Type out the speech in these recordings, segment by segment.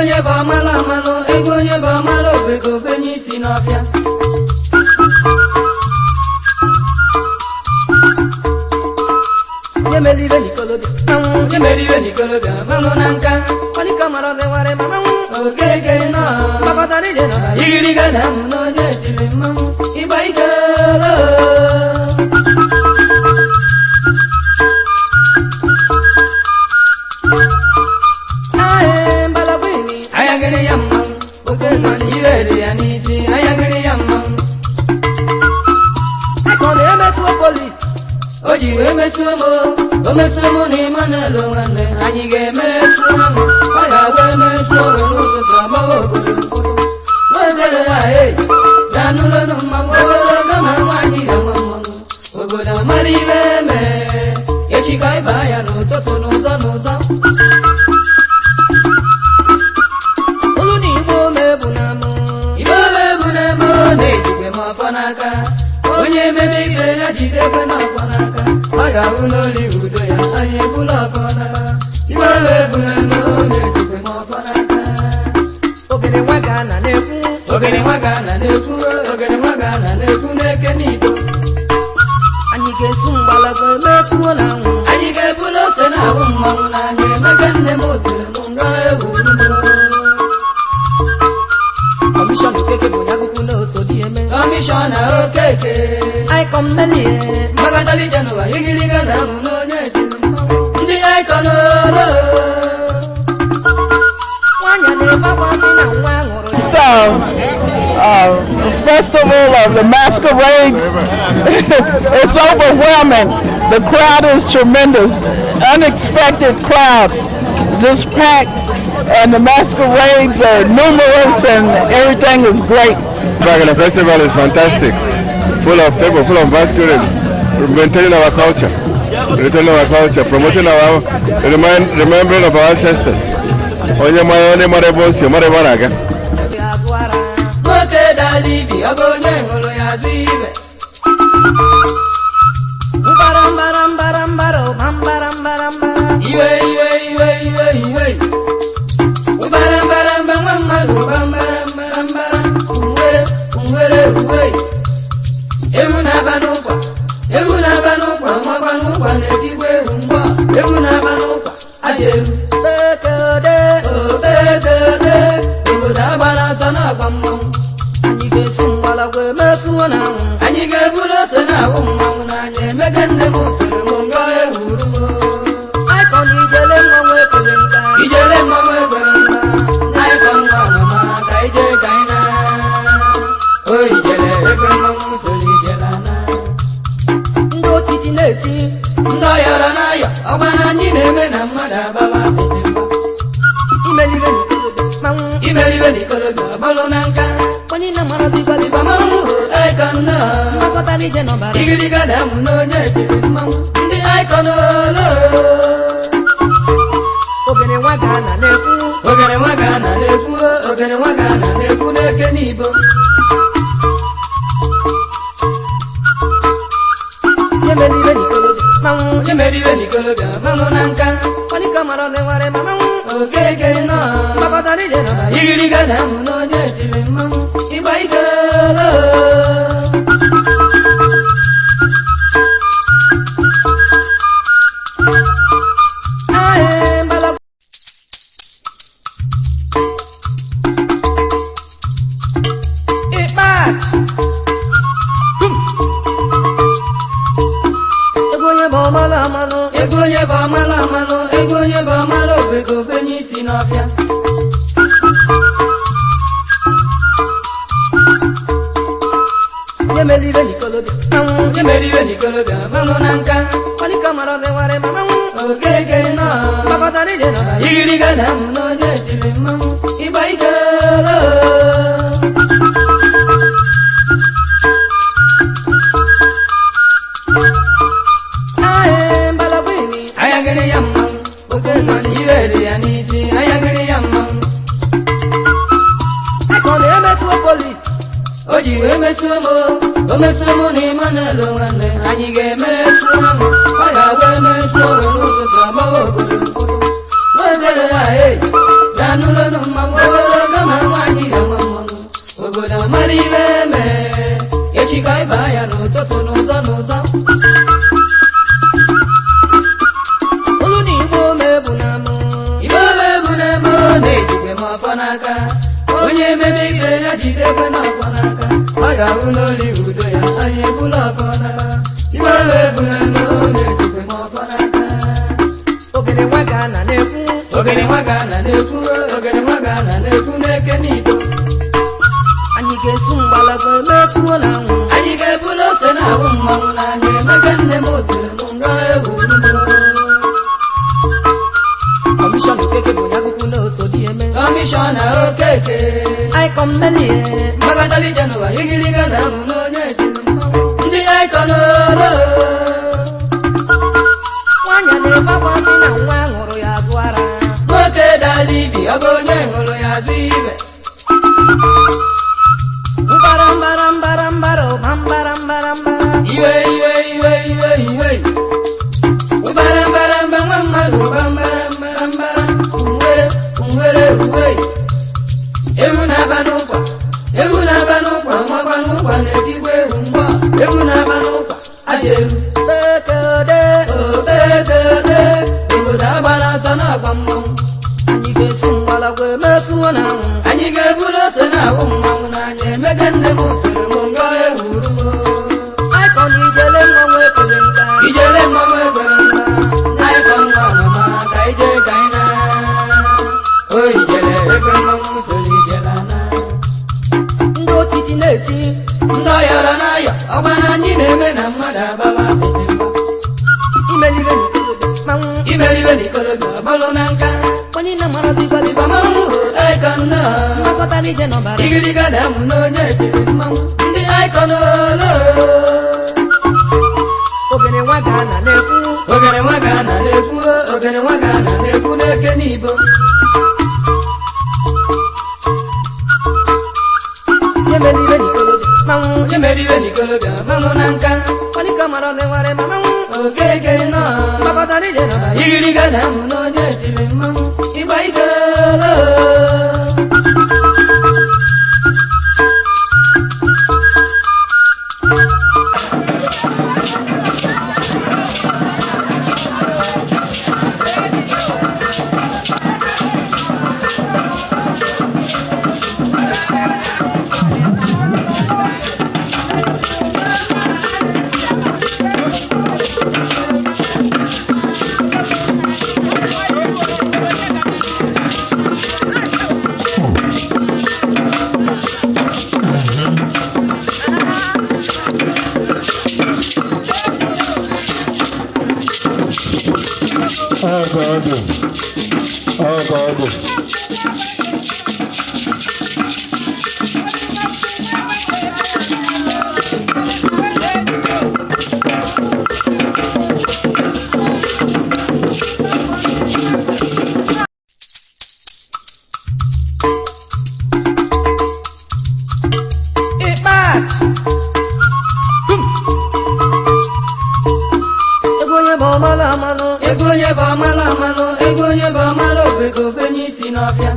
Onye bụ amalụ amalụ, egwu onye bụ amalụ ofeke ofenye isi n'ọfịa. Nyemelibe n'ikolobịa, manwụ. Nyemelibe n'ikolobịa, manwụ na nka. Ọdịka mara ọdịwarị ma manwụ. Okeke nọ. Mgbakọtara ije nọ na igiriga na amụ n'onye tiri mmanwụ. Ịgba ike loo. Ae, mbalabwini. Ayagiri ya mmanwụ. Oke nọ n'ire dị ya n'isi. Ayagiri ya mmanwụ. Eka ọ na-emesuo polisi. O ji wee mesuo m, o mesuo mụ na Emmanuel nwanne, anyị ga-emesu ahụ. Ọ ga-agwa emesuo were ụtụtụ agbawa obodo mkpụtụ. Nwekere ya ei, bịa nụlọnụ mmanwụ ogologo ma nwaanyị ga-ama mmanwụ. Obodo amara ibe eme, echi ka ịba ya n'ụtụtụ n'ụzọ n'ụzọ. Olu na Igbo mebu na mụ. Igbo mebu na mụ na-ejide m ọfọ n'aka. Onye mebe ibe ya jidekwe n'ọfọ n'aka. Ọ ga-ahụ n'oli udo ya, anyị ebula ọfọ n'aka. Igbo mebu na mụ na-ejide m ọfọ n'aka. Ogene nwa ga na na-ekwu. Ogene nwa ga na na-ekwu. Ogene nwa ga na na-ekwu n'eke n'Igbo. Anyị ga-esu mgbalaba emesuo na anwụ. Anyị ga-ebulu ose na-ahụ mmanwụ n'anya. Emeka nne m osiri m nga ewu ugbo. Kọmishọna Okeke bụ onye agụkwu na osodi eme. Kọmishọna Okeke. Icon melie. Mmagatali Jenụwa igiliga na amụ n'onye tiri mmanwụ. Ndị Icon olo. Nwanyị na-ebe akwa sị na nwa ṅụrụ ya. So, the festival of the masquerades, it's overwhelming. The crowd is tremendous, unexpected crowd, just packed, and the masquerades are numerous, and everything is great. Back the festival is fantastic, full of people, full of masquerades, maintaining our culture, maintaining our culture, promoting our remembering of our ancestors. Onye mara onye mara ebe o si, mara ebe ọ na-aga. Azụ ara. Nwoke dala ibi, ọ bụ onye ṅụrụ ya azụ ibe. Mbara mbara mbara mbara ụba mbara mbara mbara. Iwe iwe iwe iwe iwe. Ụbara mbara mba nwa mmadụ ụba mbara mbara mbara. Uwere uwere uwe. Ewu na-aba n'ụkwa. Ewu na-aba n'ụkwa makwa n'ụkwa na-etigbu ewu mgbọ. Ewu na-aba n'ụkwa ajọ ewu. Okode obekode obodo agbara ọsọ n'ọkwa mmanwụ. Anyị ga-esu mgbalagwa emesuo na anwụ. Anyị ga-eburu ose na-ahụ mmanwụ n'anya. Emeka nne m sịrị m ngọ ewuru m. Icon ijele mmanwụ ekweghị nka. Ijele mmanwụ ekweghị nka. Icon nwa mama ka ije ka anyị na. O ijele ekwe mmanwụ soro ijele ana. Ndị otiti na-eti. Ndị ọyọrọ n'ayọ. Ọgba na anyị na-eme na mmadụ agbawa apịtị mgba. Imelibe n'ikolobịa mmanwụ. Imelibe n'ikolobịa gbalụ na nka. Onye na-amarazi gbaliba mmanwụ Icon nọ. Mgbakọtara ije n'ọbara. Igiriga na-amụ n'onye tiri mmanwụ. Ndị Icon olo. Ogene nwa ga na na-ekwu. Ogene nwa ga na na-ekwu. Ogene nwa ga na na-ekwu n'eke n'Igbo. Nyemelibe n'ikolobịa mmanwụ. Nyemelibe n'ikolobịa mmanwụ na nka. Ọdịka mara ọdịnwarị ma mmanwụ. Okeke nọ. Mgbakọtara ije n'ọbara. Igiriga na-amụ n'onye tiri mmanwụ. Ịgba ike olo. Ae, mbala. Ịkpachi. Egwu onye bụ ọmalụ amalụ. Egwu onye bụ ọmalụ amalụ. Egwu onye bụ ọmalụ ofeke ofenye isi n'ọfịa. Nyemelibe n'ikolobịa mmanwụ. Nyemelibe n'ikolobịa mmanwụ na nka. Ọdịka mara ọdịnwarị ma mmanwụ. Okeke nọ. Mgbakọtara ije nọ na igiriga na-amụ n'onye tiri mmanwụ. Ịgba ike olo. Ae, mbalabwini. Ayagiri ya mmanwụ. Oke nọ n'ire dị ya n'isi. Ayagiri ya mmanwụ. Icon na-emesuo polisi. O ji wee mesuo m, o mesuo mụ na Emmanuel nwanne, anyị ga-emesu ahụ. Ọ ga-agwa emesuo were ụtụtụ agbawa obodo mkpụtụ. Nwekere ya ei, bịa nụlọnụ mmanwụ. n'ụzọ. Olu na Igbo mebu na mụ. Igbo mebu na mụ na-ejide m ọfọ n'aka. Onye mebe ibe ya jidekwe n'ọfọ n'aka. Ọ ga-ahụ n'oli udo ya, anyị ebula ọfọ n'aka. Igbo mebu na mụ na-ejide m ọfọ n'aka. Ogene nwa ga na na-ekwu. Ogene nwa ga na na-ekwu. Ogene nwa ga na na-ekwu n'eke n'Igbo. Anyị ga-esu mgbalaba emesuo na anwụ. Anyị ga-ebulu ose na-ahụ mmanwụ n'anya. Emeka nne m osiri m nga ewu ugbo. Kọmishọna Okeke bụ onye akụkụ na-oso di eme. Kọmishọna Okeke. Icon melie. Mmagadali n'ụwa igiliga na amụ n'onye etiri mmanwụ. Ndị icon olo. Nwaanyị na-ebe akwa sị na nwa ṅụrụ ya azụ ara. Nwoke dala ibi, ọ bụ onye ṅụrụ ya azụ ibe. Mbara mbara mbara mbara mbara mbara mbara. Iwe iwe iwe iwe iwe. Mbara mbara mba nwa mmadụ mbara mbara mbara. Uwere uwere uwe. Ewu na-aba n'ụkwa. Ewu na-aba n'ụkwa nwakwa n'ụkwa na-etigbu ewu mgbọ. Ewu na-aba n'ụkwa aja ewu. Bekede obekede. Obodo agbara ọsọ na-agba mmanwụ. Anyị ga-esu mgbalagwa emesuo na anwụ. Anyị ga-ebulu ose na-ahụ mmanwụ n'anya. Emeka nne m sịrị m nga ewuru m. Icon ijele mmanwụ ekweghị nka. Ijele mmanwụ ekweghị nka. Icon nwa mama ka ije ka anyị na. O ijele ekwe mmanwụ soro ijele ana. Ndị otiti na-eti. Ndị ọyọrọ na-ayọ. Ọgba na anyị na-eme na mmadụ abawa apịtị mba. Imelibe n'ikolobịa mmanwụ. Imelibe n'ikolobịa ọgbalụ na nka. Onye na-amarazi gbaliba mmanwụ icon nọ. Mgbakọta n'ije n'ọbara. Igiliga na-amụ n'onye etiri mmanwụ. Ndị icon olo. Ogene nwa ga na na-ekwu. Ogene nwa ga na na-ekwu. Ogene nwa ga na na-ekwu n'eke n'Igbo. Nyemelibe n'ikolobịa mmanwụ. Nyemelibe n'ikolobịa mmanwụ na nka. Onye marazi nwere mmanwụ. Okeke nọ. Mgbakọta n'ije n'ọbara. Igiliga na-amụ n'onye etiri mmanwụ. Ịgba ike olo. Oh God. Egwu onye bụ ọmalụ amalụ, egwu onye bụ ọmalụ ofeke ofenye isi n'ọfịa.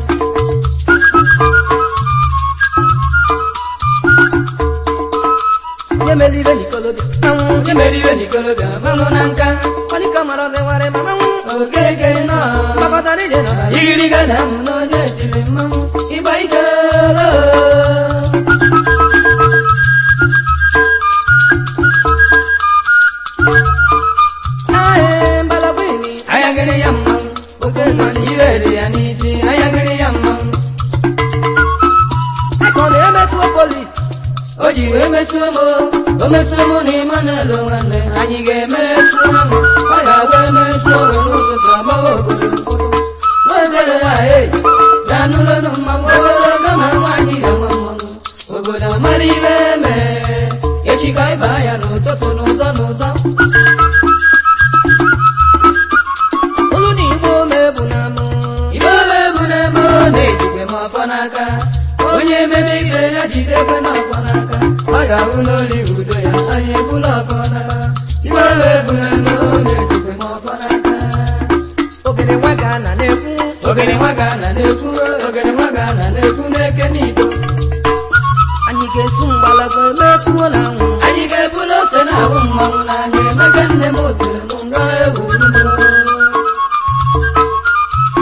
Nyemelibe n'ikolobịa mmanwụ. Nyemelibe n'ikolobịa mmanwụ na nka. Onye marazi nwere mmanwụ. Okeke nọ. Mgbakọta n'ije n'ọbara. Igiliga na-amụ n'onye etiri mmanwụ. Ịgba ike olo. Ayagiri ya mmanwụ. Oke nọ n'iwe dị ya n'isi. Ayagiri ya mmanwụ. Icon emesuo polisi. O ji wee mesuo m. O mesuo mụ na Emmanuel nwanne. Anyị ga-emesu ahụ. Ọ ga-agba emesuo were ụtụtụ agbawa obodo mkpụrụ. Nwegere ya eyi. Bịanụlọnụ mmanwụ. Ogologo ma nwaanyị ga-ama mmanwụ. Obodo amara ibe eme. Echi ka ịba ya n'ụtụtụ n'ụzọ n'ụzọ. Olu na Igbo mebu na mụ. Igbo mebu na mụ na-ejide m ọfọ n'aka. Onye mebe ibe ya jidekwe n'ọfọ n'aka. Ọ ga-ahụ n'oli udo ya, anyị ebula ọfọ n'aka. Igbo mebu na mụ na-ejide m ọfọ n'aka. Ogene nwa ga na na-ekwu. Ogene nwa ga na na-ekwu. Ogene nwa ga na na-ekwu n'eke n'Igbo. Anyị ga-esu mgbalaba emesuo na anwụ. Anyị ga-ebulu ose na-ahụ mmanwụ. n'anya. Emeka nne m siri m nga ewu ugbo.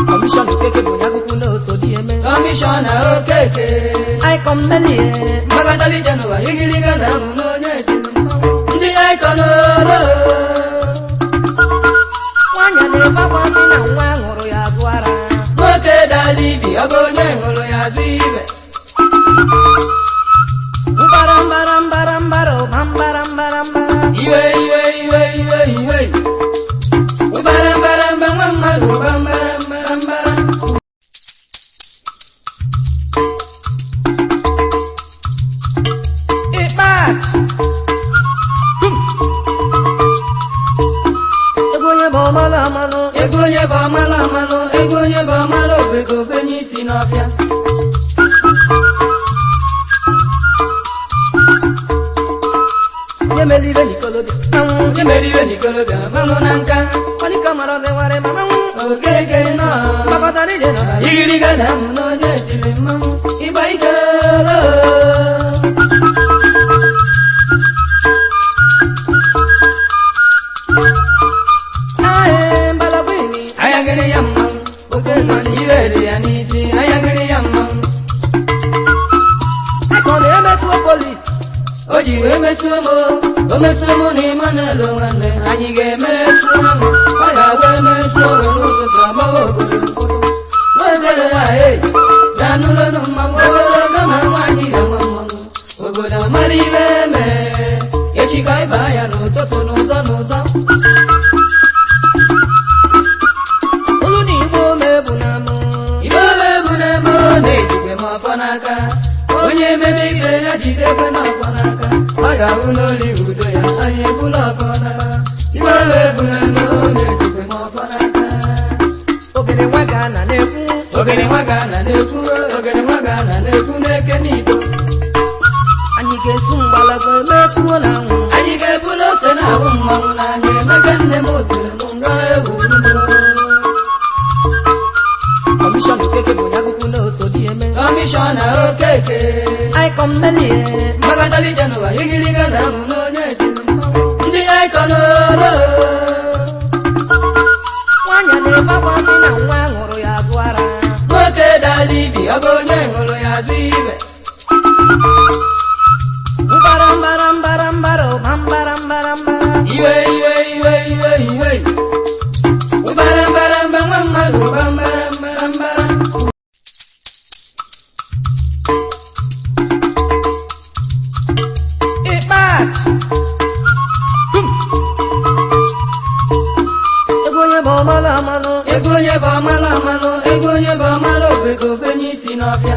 Kọmishọna Okeke bụ onye akụkụ na oso di eme. Kọmishọna Okeke. Icon melie. Mmagadali n'ụwa igiliga na mụ n'onye etiri mmanwụ. Ndị Icon olo. Nwaanyị na-ebe akwa sị na nwa ṅụrụ ya azụ ara. Nwoke dala ibi, ọ bụ onye ṅụrụ ya azụ ibe. Mbara mbara mbara mbara ụba mbara mbara mbara. Iwe iwe iwe iwe iwe. Ụbara mbara mba nwa mmadụ ụba mbara mbara mbara. Ịkpachi. Egwu onye bụ ọmalụ amalụ. Ego onye bụ ọmalụ amalụ, ego onye bụ ọmalụ ofeke ofenye isi n'ọfịa. Nye mere ibe n'ikolobịa. Manwụ. Onye mere iwe n'ikolobịa, manwụ na nka. Ọdịka mara ọdị nwere ma manwụ. Okeke nọ. Mgbakọtara ije nọ na ya. Igiriga na mụ n'onye etiri mmanwụ. Ịgba ike olo. Ae mbalagwini. Ayagịrị ya mmanwụ, oke nọ n'iwe dị ya n'isi. Ayagịrị ya mmanwụ. Icon emesuo polisi. O ji wee mesuo m, o mesuo mụ na Emmanuel nwanne, anyị ga-emesu ahụ. Ọ ga-agba emesuo were ụtụtụ agbawa obodo mkpụrụ. Nwegere ha e, bịa nụlọnụ mmanwụ ogologo ma nwaanyị ga-enwe mmanwụ. Obodo amara ibe eme, echi ka ịba ya n'ụtụtụ n'ụzọ n'ụzọ. Olu na igbo mebu na mụ. Ibe ome bụ n'ebe ọ na-ejide m ọfọ n'aka. Onye ememe ibe ya jidekwe n'ọfọ n'aka. Ọ ga-abụ n'oli udo ya, anyị ebula ọfọ n'aka. Ibe ome bụ n'ebe ọ na-ejide m ọfọ n'aka. Ogene nwa ga na na-ekwu. Ogene nwa ga na na-ekwu, ogene nwa ga na na-ekwu n'eke n'igbo. Anyị ga-esu mgbalagwa emesuo na anwụ. Anyị ga-ebulu ose na-awụ mmanwụ n'anya. Emeka nne m siri m nga ewu ugbo. Kọmishọna Okeke bụ onye akụkụ na oso di eme. Kọmishọna Okeke. Icon melie. Mmagadali n'ụwa igiliga na mụ n'onye etiri mmanwụ. Ndị Icon olo. Nwaanyị na-ebe akwa sị na nwa ṅụrụ ya azụ ara. Nwoke dala ibi, ọ bụ onye ṅụrụ ya azụ ibe. Mbara mbara mbara mbara ụba mbara mbara mbara. Iwe iwe iwe iwe iwe. Ụbara mbara mba nwa mmadụ ụba mbara mbara mbara. Ịkpachi. Egwu onye bụ ọmalụ amalụ. Ego onye bụ ọmalụ amalụ, ego onye bụ ọmalụ ofeke ofenye isi n'ọfịa.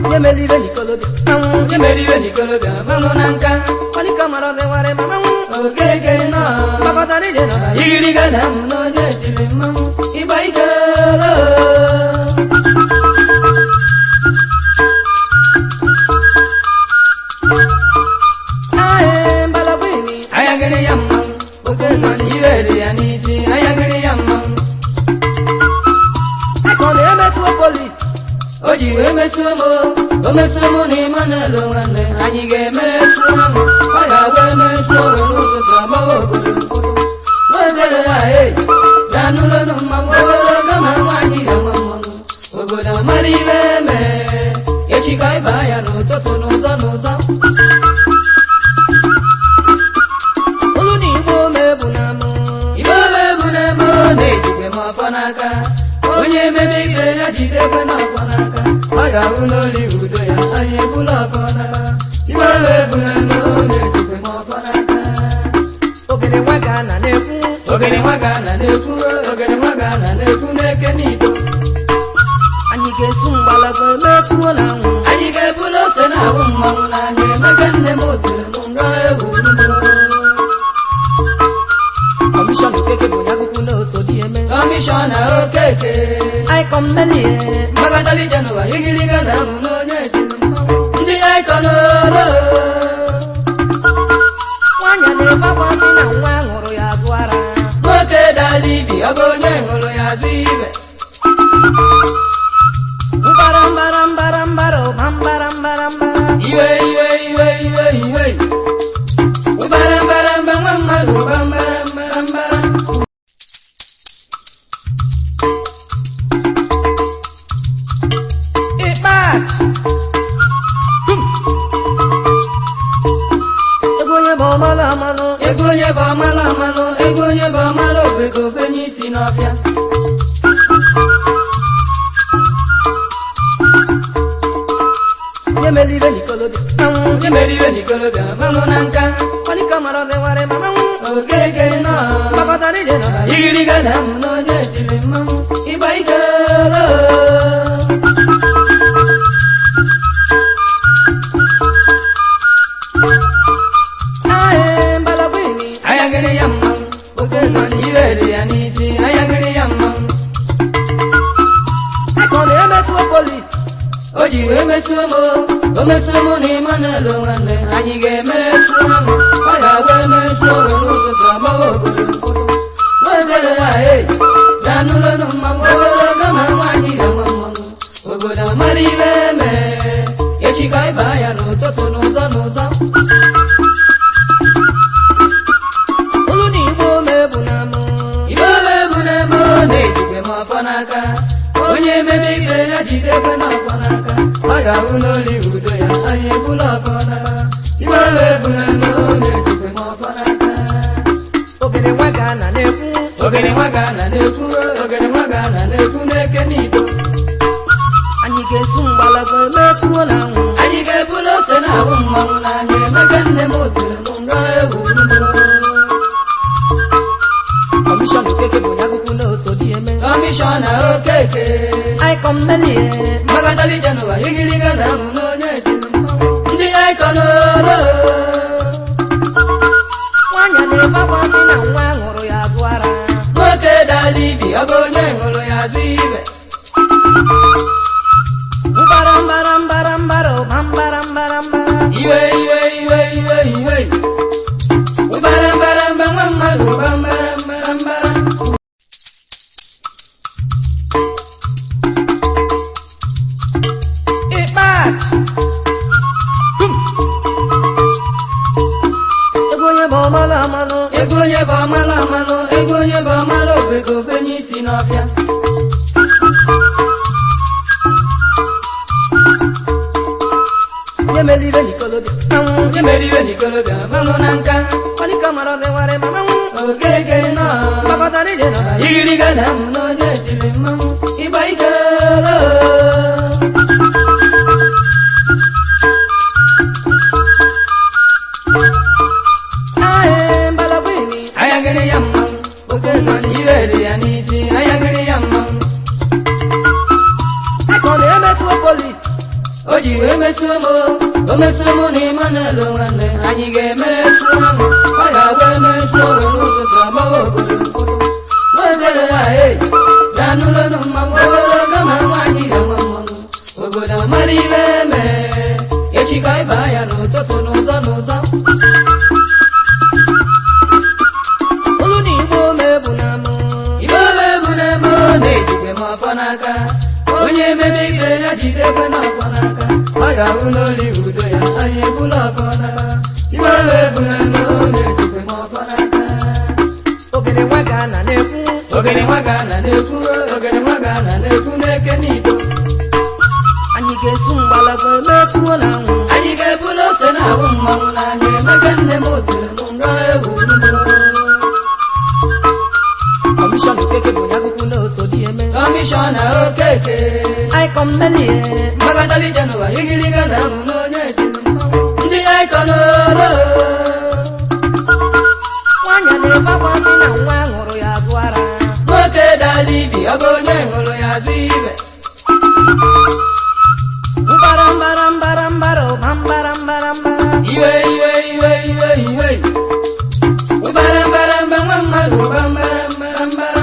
Nye mere ibe n'ikolobịa. Manwụ. Onye mere iwe n'ikolobịa, manwụ na nka. Ọdịka mara ọdị nwere ma manwụ. Okeke nọ. Mgbakọtara ije nọ na ya. Igiriga na mụ n'onye etiri mmanwụ. Ịgba ike olo. Ae mbalagwini. Ayagịrị ya mmanwụ, oke nọ n'iwe dị ya n'isi. Ayagịrị ya mmanwụ. Icon emesuo polisi. O ji wee mesuo m, o mesuo mụ na Emmanuel nwanne, anyị ga-emesu ahụ. Ọ ga-agba emesuo were ụtụtụ agbawa obodo mkpụrụ. Nwegere ha e, bịa nụlọnụ mmanwụ ogologo ma nwaanyị ga-enwe mmanwụ. Obodo amara ibe eme, echi ka ịba ya n'ụtụtụ n'ụzọ n'ụzọ. Olu na igbo mebu na mụ. Ibe ome bụ n'ebe ọ na-ejide m ọfọ n'aka. Onye ememe ibe ya jidekwe n'ọfọ n'aka. Ọ ga-abụ n'oli udo ya, anyị ebula ọfọ n'aka. Ibe ome bụ n'ebe ọ na-ejide m ọfọ n'aka. Ogene nwa ga na na-ekwu. Ogene nwa ga na na-ekwu, ogene nwa ga na na-ekwu n'eke n'igbo. Anyị ga-esu mgbalagwa emesuo na anwụ. Anyị ga-ebulu ose na-awụ mmanwụ n'anya. Emeka nne m siri m nga ewu ugbo. Kọmishọna Okeke bụ onye akụkụ na oso di eme. Kọmishọna Okeke. Icon melie. Mmagadali n'ụwa igiliga na mụ n'onye etiri mmanwụ. Ndị Icon olo. Nwaanyị na-ebe akwa sị na nwa ṅụrụ ya azụ ara. Nwoke dala ibi, ọ bụ onye ṅụrụ ya azụ ibe. Mbara mbara mbara mbara ụba mbara mbara. Iwe iwe iwe iwe iwe. Ụbara mbara mba nwa mmadụ ụba mbara mbara mbara. Ịkpachi. Egwu onye bụ ọmalụ amalụ. Egwu onye bụ amalụ amalụ, egwu onye bụ amalụ ofeke ofenye isi n'ọfịa. Nye mere ibe n'ikolobịa manwụ. Onye mere iwe n'ikolobịa manwụ na nka. Malika mara ọdị nwere ma manwụ. Okeke nọ. Gbakọtara ije nọ na Igiriga na amụ n'onye tiri mmanwụ. Ịgba ike Ae mbalagbini. Ayagịrị ya mmanwụ. Oke nọ n'iwe dị ya n'isi. Ayagịrị ya mmanwụ. Eka ọ na-emesuo polisi. O ji wee mesuo m o mesuo mụ na Emmanuel nwanne anyị ga-emesu ahụ ọ ga-agba emesu owe n'ụtụtụ agbawa obodo nwekere nwanyị bịa n'ụlọnụ mmanwụ ogologo ma nwaanyị ga-enwe mmanwụ obodo amara ibe eme echi ka ịba ya n'ụtụtụ n'ụzọ n'ụzọ. Olu na igbo mebu na mụ. Ibe ebe bụ n'ebe ọ na-ejide m ọfọ n'aka onye ememe ibe ya jidekwe n'ọfọ n'aka ọ ga-ahụ n'oli udo ya anyị ebula ọfọ n'aka. Ibe ebe bụ n'ebe ọ na-ejide m ọfọ n'aka. Ogene nwa ga na na-ekwu. Ogene nwa ga na na-ekwu, ogene nwa ga na na-ekwu n'eke n'ido. Anyị ga-esu mgbalagwa emesuo na anwụ. Anyị ga-ebula ose na-ahụ mmanwụ n'anya emeka nne m osiri m nga ewu ugbo. Kọmishọna Okeke bụ onye agụkwụ na osodi eme. Kọmishọna Okeke. Aikọn melie. Mmagadali Jenụwa igiriga na amụ n'onye tiri mmanwụ ndị aikọn olo. Nwaanyị na-ebe akwa sị na nwa ṅụrụ ya azụ ara. Nwoke dala ibi ọ bụ onye ṅụrụ ya azụ ibe. Mbara mbara mbara mbara ụba mbara mbara mbara. Iwe iwe iwe iwe iwe. Ụbara mbara mba nwa mmadụ ụba mbara mbara mbara. Ịkpachi. Egwu onye bụ ọmalụ amalụ. Egwu onye bụ amalụ amalụ, egwu onye bụ amalụ ofeke ofenye isi n'ọfịa. Nye mere ibe n'ikolobịa manwụ. Onye mere iwe n'ikolobịa manwụ na nka. Malika mara ọdị nwere ma manwụ. Okeke nọ. Gbakọtara ije nọ na Igiriga na amụ n'onye tiri mmanwụ ịgba ike. Ae mbalagbini. Ayagịrị ya mmanwụ oke nọ n'iwe dị ya n'isi. Ayagịrị ya mmanwụ. Eka ọ na-emesuo polisi. O ji wee mesuo m o mesuo mụ na Emmanuel nwanne anyị ga-emesu ahụ ọ ga-agba emesu owe n'ụtụtụ agbawa obodo nwekere nwanyị bịa n'ụlọnụ mmanwụ ogologo ma nwaanyị ga-enwe mmanwụ obodo amara ibe eme echi ka ịba ya n'ụtụtụ n'ụzọ n'ụzọ. Olu na igbo mebu na mụ. Ibe ebe bụ n'ebe ọ na-ejide m ọfọ n'aka onye ememe ibe ya jidekwe n'ọfọ n'aka ọ ga-ahụ n'oli udo ya anyị ebula ọfọ n'aka. Ibe ebe bụ n'ebe ọ na-ejide m ọfọ n'aka. Ogene nwa ga na na-ekwu. Ogene nwa ga na na-ekwu, ogene nwa ga na na-ekwu n'eke n'ido. Anyị ga-esu mgbalagwa emesuo na anwụ. Anyị ga-ebula ose na-ahụ mmanwụ n'anya emeka nne m osiri m nga ewu ugbo. Kọmishọna Okeke bụ onye agụkwụ na osodi eme. Kọmishọna Okeke. Aikọn melie. Mmagadali Jenụwa igiriga na amụ n'onye tiri mmanwụ ndị aikọn olo. Nwaanyị na-ebe akwa sị na nwa ṅụrụ ya azụ ara. Nwoke dala ibi ọ bụ onye ṅụrụ ya azụ ibe. Mbara mbara mbara mbara ụba mbara mbara mbara. Iwe iwe iwe iwe iwe. Ụbara mbara mba nwa mmadụ ụba mbara mbara mbara.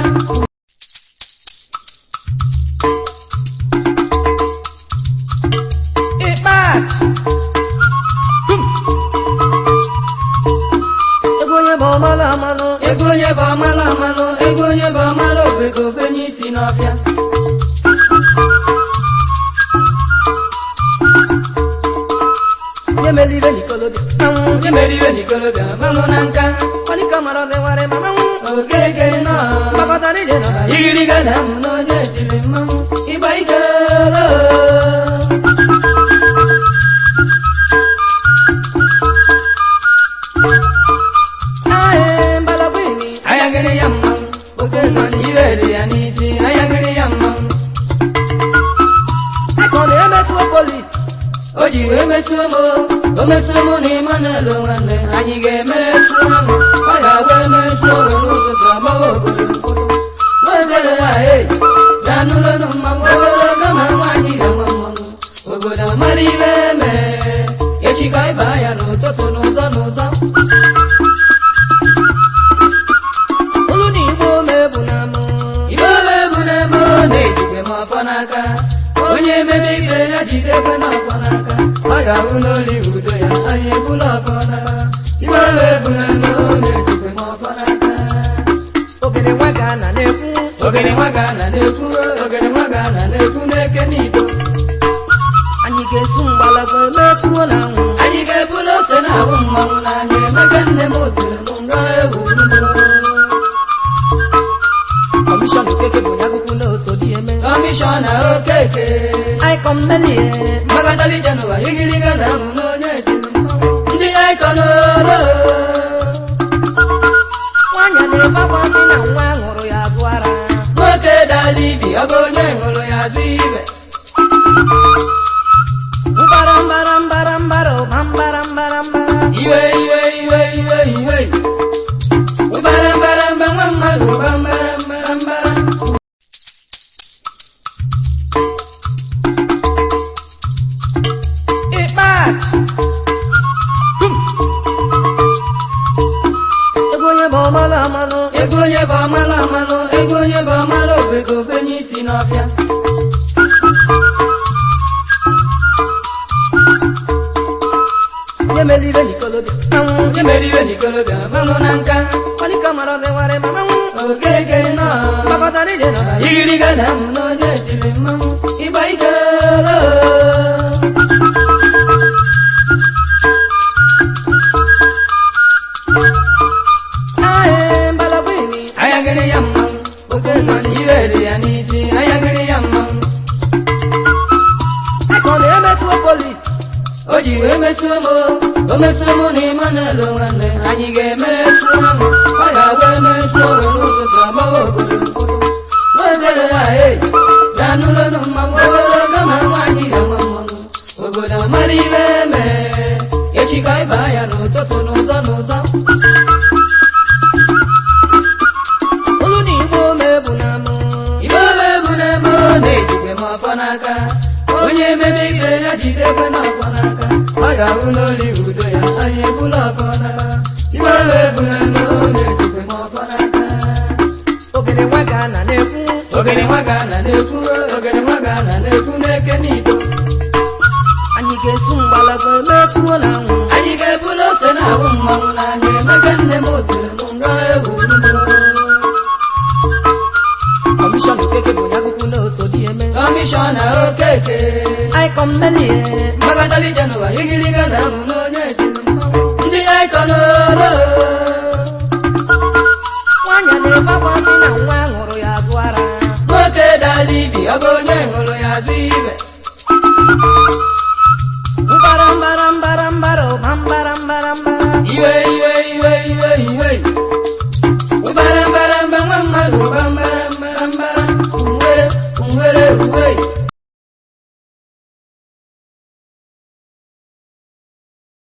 Onye mere ibe n'ikolobịa manwụ. Onye mere ibe n'ikolobịa manwụ na nka. Ọdịka mara ọdị nwere ma manwụ. Okeke nọ. Mgbakọtara ije nọ na Igiriga na mụ n'onye tiri mmanwụ. Ịgba ike. Ae mbalabini. Ayagịrị ya mmanwụ. Oke nọ n'ibe dị ya n'isi. Ayagịrị ya mmanwụ. Eka ọ na-emesuo polisi. O ji wee mesuo m, o mesuo mụ na Emmanuel nwanne, anyị ga-emesu ahụ. Ọ ga-agba emesuo were ụtụtụ agbawa obodo mkpụtụ. Nwegere ya e bịanụlọnụ mmanwụ obere oge ma nwaanyị ga-enwe mmanwụ. Obodo amara ibe eme echi ka ịba ya n'ụtụtụ n'ụzọ n'ụzọ. Olu na igbo mebu na mụ. Ibe ebe bụ n'ebe ọ na-ejide m ọfọ n'aka. Onye ememe ibe ya jidekwe n'ọfọ n'aka. Ọ ga-abụ n'oli udo ya, anyị ebula ọfọ n'aka. Ibe ebe bụ n'ebe ọ na-ejide m ọfọ n'aka. Ogene nwa ga na na-ekwu. Ogene nwa ga na na-ekwu, ogene nwa ga na na-ekwu n'eke n'Igbo. Anyị ga-esu mgbalaba emesuo na anwụ. Anyị ga-ebulu ose na-awụ mmanwụ n'anya. Emeka nne m siri m nga ewu ugbo. Kọmishọna Okeke bụ onye akụkụ na oso dị eme. Kọmishọna Okeke. Aikọn melie. Mgbakọtara ije n'ụwa, igiriga na mụ n'onye tiri mmanwụ. Ndị aikọn olo. Nwaanyị na-ebe akwa sị na nwa ṅụrụ ya azụ ara. Nwoke dala ibi, ọ bụ onye ṅụrụ ya azụ ibe. Mbara mbara mbara mbara ụba mbara mbara mbara. Iwe iwe iwe iwe iwe. Ụbara mbara mba nwa mmadụ ụba mbara mbara mbara. Ịkpachi. Ego onye bụ ọmalụ amalụ. Ego onye bụ ọmalụ amalụ, ego onye bụ ọmalụ ofeke ofenye isi n'ọfịa. Onye mere ibe n'ikolobịa manwụ. Onye mere ibe n'ikolobịa manwụ na nka. Ọdịka mara ọdị nwere ma manwụ. Okeke nọ. Mgbakọtara ije nọ na Igiriga na mụ n'onye tiri mmanwụ. Ịgba ike. Ae mbalabini. Ayagịrị ya mmanwụ. Oke nọ n'ibe dị ya n'isi. Ayagịrị ya mmanwụ. Eka ọ na-emesuo polisi. O ji wee mesuo m, o mesuo mụ na Emmanuel nwanne, anyị ga-emesu ahụ. Ọ ga-agba emesuo were ụtụtụ agbawa obodo mkpụtụ. Nwegere ya e bịanụlọnụ mmanwụ obere oge ma nwaanyị ga-enwe mmanwụ. Obodo amara ibe eme echi ka ịba ya n'ụtụtụ n'ụzọ n'ụzọ. Olu na igbo mebu na mụ. Ibe ebe bụ n'ebe ọ na-ejide m ọfọ n'aka. Onye ememe ibe ya jidekwe n'ọfọ n'aka. Ọ ga-abụ n'oli udo ya, anyị ebula ọfọ n'aka. Ibe ebe bụ n'ebe ọ na-ejide m ọfọ n'aka. Ogene nwa ga na na-ekwu. Ogene nwa ga na na-ekwu, ogene nwa ga na na-ekwu n'eke n'Igbo. Anyị ga-esu mgbalaba emesuo na anwụ. Anyị ga-ebulu ose na-awụ mmanwụ n'anya. Emeka nne m siri m nga ewu ugbo. Kọmishọna Okeke bụ onye akụkụ na oso dị eme. Kọmishọna Okeke. Aikọn melie. Mgbakọtara ije n'ụwa, igiriga na mụ n'onye tiri mmanwụ. Ndị aikọn olo. Nwaanyị na-ebe akwa sị na nwa ṅụrụ ya azụ ara. Nwoke dala ibi, ọ bụ onye ṅụrụ ya azụ ibe. Mbara mbara mbara mbara ụba mbara mbara mbara. Iwe iwe iwe iwe iwe.